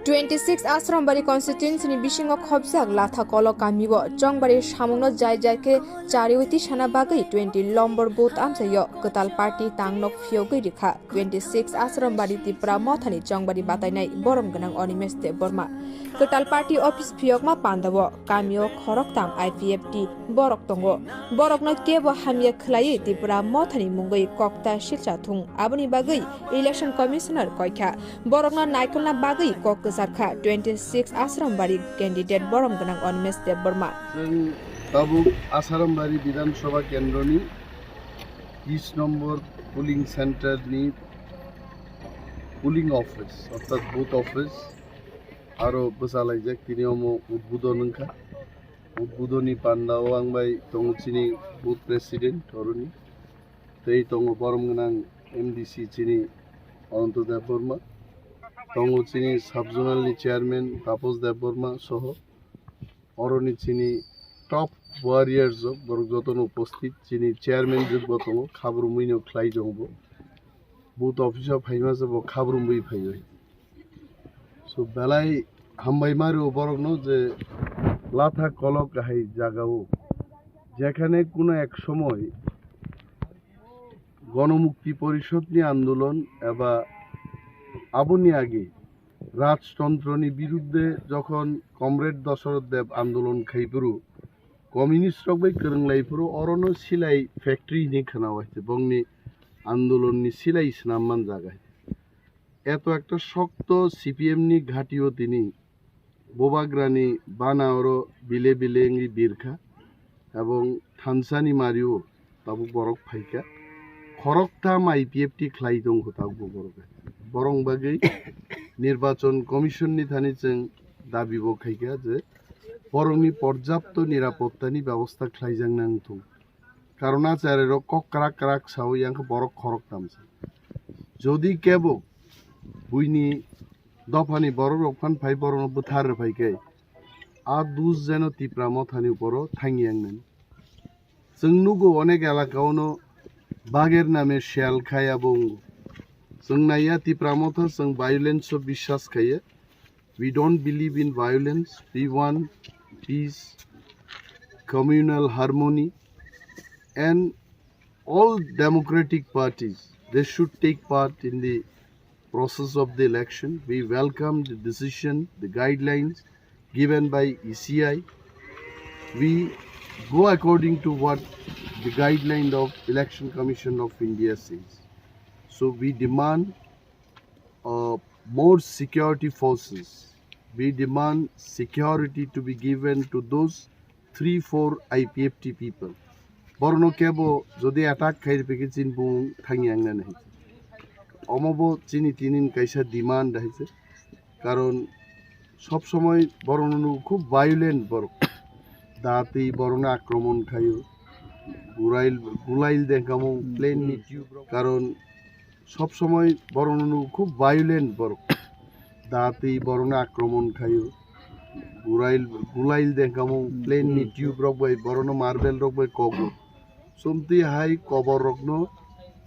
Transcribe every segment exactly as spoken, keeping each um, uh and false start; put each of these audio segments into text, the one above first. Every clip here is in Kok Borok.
Twenty six Asrambari constituency ni bisingo khobjak Latha Kolok kamio Chongbari samungno jai jai khe chariwi tisana bagwi twenty lombor booth amchaio kwtal party tangnok phiyogwi rikha. Twenty six Asrambari Tipra Mothani Chongbari batainai borom gwnang Animesh Debbarma. Kwtal party office phiyokma pandao kamio khoroktham I P F T borok tongo. Borokno kebo hamya khwlaiwi Tipra Mothani mungwi kokta silsa thung, aboni bagwi Election Commissioner koikha. Borokno naikolna bagwi kok kwcharkha twenty six Asrambari candidate borom gwnang Animesh Debbarma. Chwng tabuk Asrambari Bidhan Sabha Kendroni tris nombor polling center ni polling office, orthat booth office, aro bwchalaijak tini omo udbodon wngkha. Udbodoni pandao ang bai tongo chini booth president oroni, tei tongo borom gwnang M D C chini Ananto Debbarma, tongo chini sub zonal ni chairman Taposh Debbarma soho. Oroni chini top warriors rok, borok jotono uposthit, chini chairman jwk bo tongo, khabrumwi no khlai tongo bo. Booth office o phaima se bo khabrumwi phaiwi. So belai hambai mario borokno je Latha Kolok hai jagao, jekhane kuno ek somoy Gonomukti Porishod ni andolon eba aboni age Rajtontro ni birudde jokhon Comrade Dasarath Deb andolon khaiphuru, communist rok bai kwrwng laiphuru, orono silai factory hinwi khwnawi se bongni andolon ni silai swnam manjak hai. Eto ekta shokto C P M ni ghati o tini Bubagrani bana oro bile bile wngwi birkha ebong thansani mario tabuk borok phaikha. Khoroktham I P F T khlai tongkho tabuk borok. Borok bagwi Nirbachon Commission ni thani chwng dabi bo khaikha je borokni porjapto nirapottani bebosta khlaijak nang thung. Karon a cherairok kok kwrak kwrak sao, yang khe borok khoroktham se. Jodi kebo buini dophani borok rok phan phai borokno bwthar rw phai khe, a dus jeno Tipra Mothani uporo thangya wngnani. Chwng nugo onek elaka ono bagher name siyal khaya bo wngo. Chwng naiya Tipra Motha chwng violence o biswas khaiya. We don't believe in violence. We want peace, communal harmony, and all democratic parties, they should take part in the process of the election. We welcome the decision, the guidelines given by E C I. We go according to what the guideline of Election Commission of India says. So we demand uh, more security forces. We demand security to be given to those three, four I P F T people. Borno kebo jodi attack khai ripikhe chin bung thangi ang nani. Omo bo chini tinin kaisa demand hai se. Karon sob somoi borokno nugo khub violent borok. Datwi borokno akromon khaio. Gulail, gulail dengkamung plane ni tube rok. Karon sob somoi borokno nugo khub violent borok. Datwi borokno akromon khaio. Gulail, gulail dengkamung plane ni tube rok bai borokno marble rok bai kogo. Sumti hai kobor rokno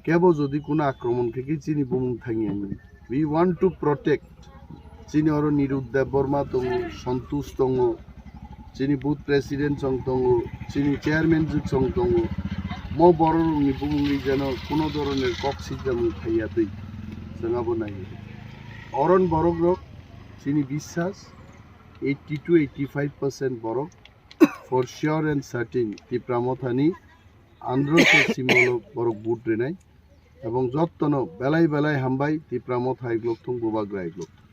kebo jodi kuno akromon khe khe chini bumung thangya nini. We want to protect. Chini oro Nirud Debbarma tongo, Santosh tongo, chini booth president chong tongo, chini chairman jwk chong tongo. Mo borok rokni bumungni jeno kuno doroner kok sijamung thaiya twi chwng abo naiwi. Oron borok rok chini biswas eighty to eighty five percent borok for sure and certain Tipra Mothani andro se simbolo borok vote rinai ebong jottono belai belai hambai Tipra Motha iglok thung Bubagra iglok thung.